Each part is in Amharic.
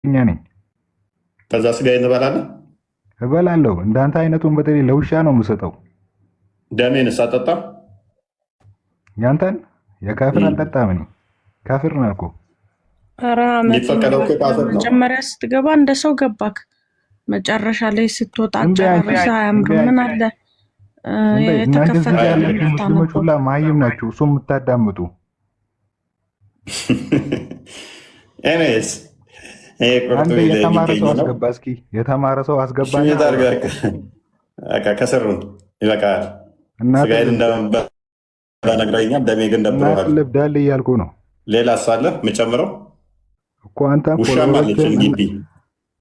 ነኝ። ከዛ ስጋዬን ትበላለህ? እበላለሁ። እንዳንተ አይነቱን በተለይ ለውሻ ነው የምሰጠው። ደሜንስ አጠጣም? ያንተን የካፍር አልጠጣም። እኔ ካፍር ነህ እኮ። ኧረ አመት የሚፈቀደው እኮ ካፍር ነው። መጀመሪያ ስትገባ እንደ ሰው ገባክ፣ መጨረሻ ላይ ስትወጣ ዝም በይ አንቺ፣ አጨራረስህ ዝም አያምርም። በይ ምን አንቺ፣ አለ ዝም በይ። እናንተ እዚህ የተከፈተ ጋር ያላችሁ ሙስሊሞች ብታነበው። ሁላ መሀይም ናችሁ፣ እሱ የምታዳምጡ። Anyways ይሄ አንድ ቁርጡቢ ላይ የተማረ የሚገኝ ሰው ነው። አስገባ እስኪ፣ የተማረ ሰው እሺ አስገባና mute አውራ። አድርገህ በቃ ከስሩ ይበቃል። እናትህ ስጋዬን ልብዳ እንደምበላ ነግረኸኛል፣ ደሜ ግን እናትህ ደብሮሃል። ልብዳል እያልኩ ነው ሌላ ሳለ የምጨምረው እኮ። አንተም ውሻም አለችን follower ኦችህም ግቢ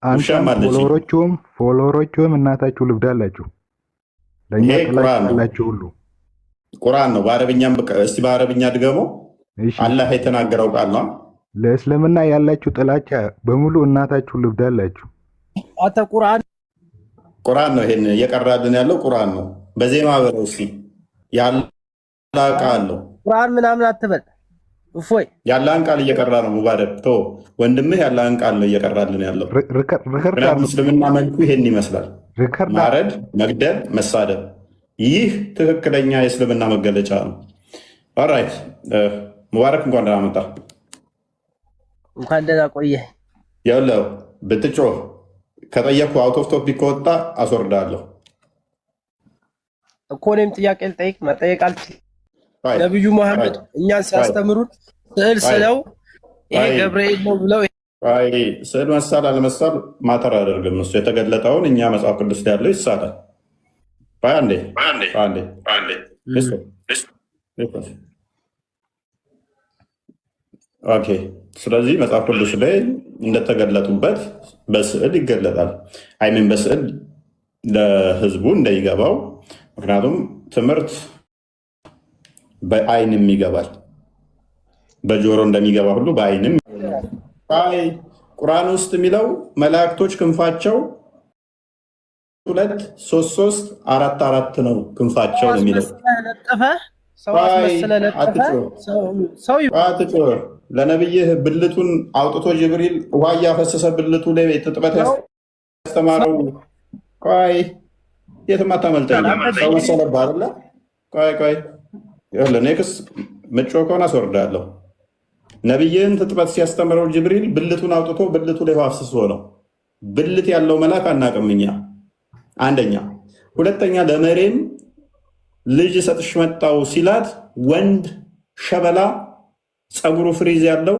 አንተም ውሻም አለችን። follower ኦችህም እናታችሁ ልብዳላችሁ። ለእኛ ይሄ ጥላቻ ቁርአን ነው፣ ያላችሁ ሁሉ። ቁርአን ነው። በአረብኛም እስቲ በአረብኛ ድገመው። እሺ፣ አላህ የተናገረው ቃል ነው። ለእስልምና ያላችሁ ጥላቻ በሙሉ እናታችሁ ልብዳላችሁ። አንተ ቁርአን ቁርአን ነው። ይሄን እየቀራልን ያለው ቁርአን ነው። በዜማ በለው እስቲ። ያላህ ቃል ነው። ቁርአን ምናምን አትበል። እፎይ። ያላህን ቃል እየቀራ ነው። ሙባረክ ቶ ወንድምህ ያላህን ቃል ነው እየቀራልን ያለው። Record ምክንያቱም አድርጉ። እስልምና መልኩ ይሄን ይመስላል። Record ማረድ፣ መግደል፣ መሳደብ። ይህ ትክክለኛ የእስልምና መገለጫ ነው። Alright ሙባረክ፣ እንኳን ደህና መጣ። እንኳን ደህና ቆየህ። ያለው ብትጮህ ከጠየኩ out of topic ከወጣ አስወርዳለሁ። እኮ እኔም ጥያቄ ልጠይቅ መጠየቅ አልችልም። ቆይ፣ ነቢዩ መሐመድ እኛን ሲያስተምሩን ስዕል ስለው ይሄ ገብርኤል ነው ብለው ቆይ፣ ስዕል መሳል አለመሳል matter አያደርግም። እሱ የተገለጠውን እኛ መጽሐፍ ቅዱስ ላይ ያለው ይሳላል። ቆይ አንዴ፣ ቆይ አንዴ። ልስጥ። Okay። ስለዚህ መጽሐፍ ቅዱስ ላይ እንደተገለጡበት በስዕል ይገለጣል። I mean በስዕል ለህዝቡ እንደይገባው፣ ምክንያቱም ትምህርት በአይንም ይገባል፣ በጆሮ እንደሚገባ ሁሉ በአይንም። አይ ቁርአን ውስጥ የሚለው መላእክቶች ክንፋቸው ሁለት ሶስት ሶስት አራት አራት ነው ክንፋቸው ነው የሚለው። አስመስለህ ለጠፈ ሰው አስመስለህ ለጠፈ አትጩህ። ሰው አትጩህ። ለነብይህ ብልቱን አውጥቶ ጅብሪል ውሃ እያፈሰሰ ብልቱ ላይ ትጥበት ያስተማረው። ቆይ የትም አታመልጠኝም። ሰው መሰለብህ አይደለ? ቆይ ቆይ፣ ይኸውልህ next ምጮህ ከሆነ አስወርዳለሁ። ነብይህን ትጥበት ሲያስተምረው ጅብሪል ብልቱን አውጥቶ ብልቱ ላይ ውሃ አፍስሶ ነው። ብልት ያለው መልአክ አናውቅም እኛ። አንደኛ። ሁለተኛ ለመሬም ልጅ ሰጥሽ መጣው ሲላት ወንድ ሸበላ ፀጉሩ frizz ያለው